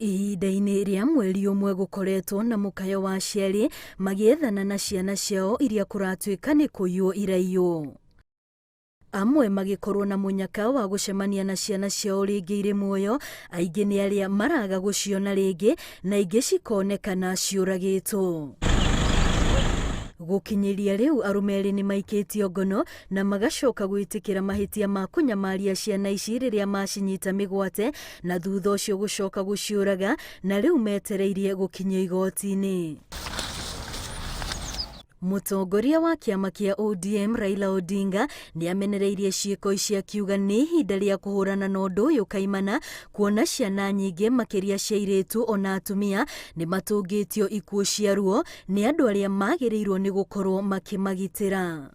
Ihinda-inĩ rĩa mweri ũmwe gũkoretwo na mũkayo wa aciari magĩethana na ciana ciao iria kũratuĩka nĩ kũiywo iraiywo. Amwe magĩkorwo na mũnyaka wa gũcemania na ciana ciao rĩngĩ irĩ muoyo, aingĩ nĩ arĩa maraga gũciona rĩngĩ na ingĩ cikonekana ciũragĩtwo. Gũkinyĩria rĩu arũme erĩ nĩ maikĩtio ngono na magacoka gwĩtĩkĩra mahĩtia ma kũnyamaria ciana ici rĩrĩa macinyita mĩgwate na thutha ũcio gũcoka gũciũraga na rĩu metereirie gũkinyio igoti-inĩ. Mũtongoria wa kĩama kĩa ODM Raila Odinga nĩ amenereirie ciĩko ici akiuga nĩ ihinda rĩa kũhũrana na ũndũ ũyũ kaimana kuona ciana nyingĩ makĩria cia airĩtu ona atumia nĩ matũngĩtio ikuũ cia ruo nĩ andũ arĩa magĩrĩirwo nĩ gũkorwo makĩmagitĩra.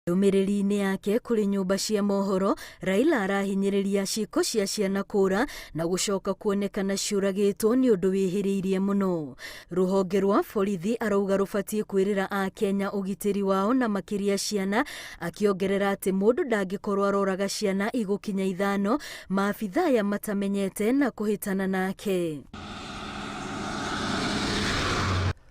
Ndũmĩrĩri-inĩ yake kũrĩ nyũmba cia mohoro, Raila arahinyĩrĩria ciĩko cia ciana kũra na gũcoka kuonekana ciũragĩtwo nĩ ũndũ wĩhĩrĩirie mũno. Rũhonge rwa borithi arauga rũbatiĩ kwĩrĩra Akenya ũgitĩri wao na makĩria ciana, akĩongerera atĩ mũndũ ndangĩkorwo aroraga ciana igũkinya ithano maabithaa aya matamenyete na kũhĩtana nake.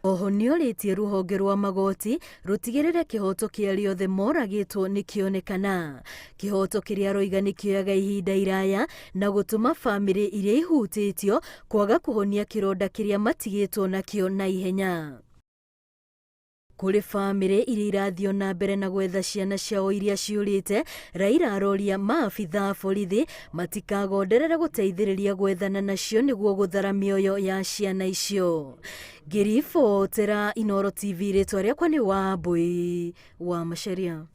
Oho nĩorĩtie rũhonge rwa magoti rũtigĩrĩre kĩhoto kĩa arĩa othe moragĩtwo nĩkĩonekana. Kĩhoto kĩrĩa aroiga nĩkĩoyaga ihinda iraya na gũtũma bamĩrĩ iria ihutĩtio kwaga kũhonia kĩronda kĩrĩa matigĩtwo nakĩo na ihenya. Kũrĩ bamĩrĩ iria irathiĩ o na mbere na gwetha ciana ciao iria ciũrĩte, Raila aroria maabitha a borithi matikagonderere gũteithĩrĩria gwethana nacio nĩguo gũthara mĩoyo ya ciana icio. Ngĩribotera Inooro TV rĩtwa rĩakwa nĩ Wambũi wa Macharia.